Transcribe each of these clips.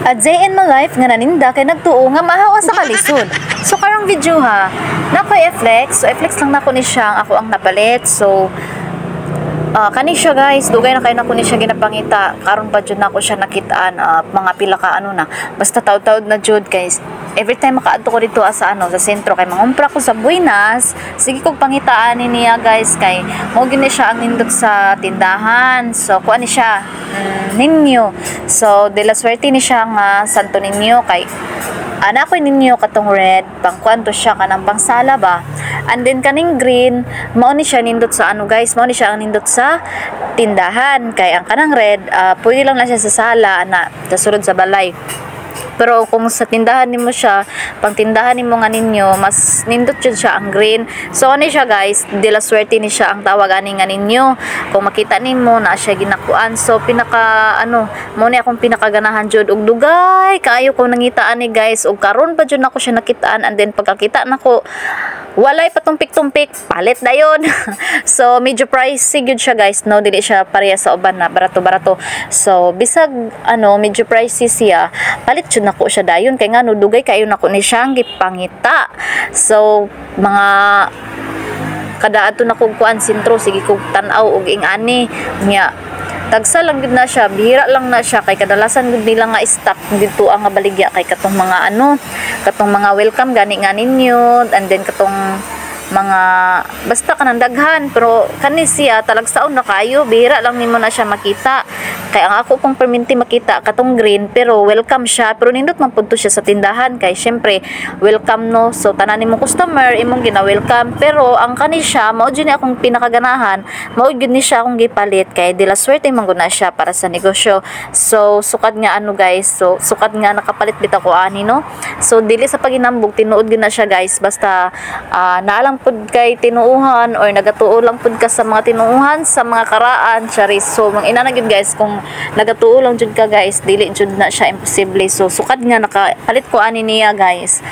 A day in my life nga naninda kay nagtuo nga mahaw sa kalisod. So karong video ha, nako i-flex. So i-flex lang nako ni siya ang ako ang napalit. So kani siya, guys, dugay na kayo nako ni siya ginapangita. Karon pa jud nako siya nakitaan, mga pila ka ano na. Basta taud-taud na jud, guys. Every time makaadto ko dito sa ano, sa sentro kay mangumpra ko sa Buenas, sige kog pangitaan ni niya, guys, kay mao gyud ni siya ang nindot sa tindahan. So kuan ni siya, ninyo. So de la suerte ni siya nga Santo Niño kay anak ko ninyo katong red, pangkuan to siya, kanang pangsala ba. And then kaning green, mao ni siya nindot sa ano, guys, mao ni siya ang nindot sa tindahan kay ang kanang red, pwede lang na siya sa sala ana, sa sulod sa balay. Pero kung sa tindahan nimo siya, pang tindahan nimo nga ninyo, mas nindot jud siya ang green. So ano siya, guys, de la suerte ni siya ang tawag ani nga ninyo. Kung makita nimo na siya ginakuan. So pinaka ano, mo ni akong pinakaganahan jud og dugay kaayo ko nangita ani, guys, ug karon pa jud nako siya nakitaan. And then pagkakita nako, walay patumpik-tumpik, palit dayon. So medyo pricey gyud siya, guys, no? Dili siya pareha sa uban na barato-barato. So bisag ano, medyo pricey siya, palit jud nako siya dayon kay ngano dugay kayo nako ni siyang gipangita. So mga kada adto na kog kuan sentro, sige kog tan-aw og ing-ani nya. Tagsa lang gud na siya, bihira lang na siya kay kadalasan gud nila nga stock dito ang nga baligya kay katong mga ano, katong mga welcome gani nga ninyo, and then katong mga basta kanang daghan. Pero kani siya talagsaon na kayo, bihira lang nimo na siya makita kay ang ako pong perminti makita katong green. Pero welcome siya, pero nindot man pud to siya sa tindahan kay syempre welcome, no? So tanan nimo customer, imong gina welcome. Pero ang kani siya, mao jud ni akong pinakaganahan, mao gyud ni siya akong gipalit kay de la suerte man gud na siya para sa negosyo. So sukad nga ano, guys, so sukad nga nakapalit bitaw ko ani, no? So dili sa paginambog, tinuod gyud na siya, guys. Basta naa lang pud kay tinuuhan or nagatuo lang pud ka sa mga tinuuhan sa mga karaan, charis. So mang ina na gyud, guys, kung nagatuo lang jud ka, guys, dili jud na siya imposible. So sukad nga nakapalit ko ani niya, guys,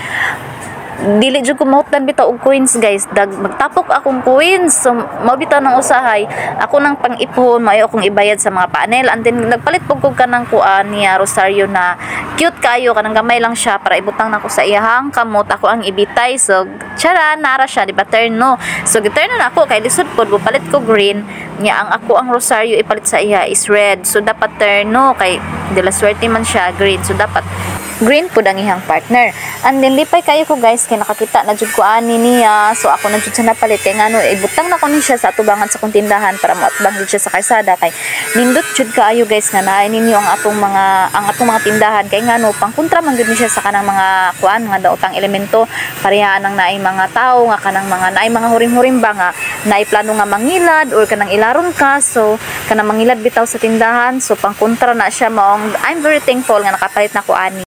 dili jud ko mahutdan bitaw og coins, guys. Dag magtapok akong coins. So mao bitaw nang usahay ako nang pang-ipon, maayo akong ibayad sa mga panel. And then nagpalit pud ko kanang kuan niya, rosaryo na cute kayo, kanang gamay lang siya para ibutang nako sa iyahang kamot, ako ang ibitay. So chara, nara siya, di ba, turno? So giturno na ako kay lisod pod palit ko green niya. Ang ako ang rosaryo ipalit sa iya is red, so dapat turno kay de la suerte man siya, green, so dapat green pud ang iyang partner. And then lipay kayo ko, guys, kay nakakita na jud ko ani niya. So ako na jud siya napalit kay ngano ibutang na ko ni siya sa atubangan sa kong tindahan para moatbang jud siya sa kalsada kay nindot jud kaayo, guys, nga naay ninyo ang atong mga tindahan kay ngano pangkontra man gud ni siya sa kanang mga kuan, mga daotang elemento. Pareha nang naay mga tao nga kanang mga naay mga hurim-hurim ba nga naay plano nga mangilad or kanang ilaron ka. So kanang mangilad bitaw sa tindahan, so pangkontra na siya. Maong I'm very thankful nga nakapalit na ko ani.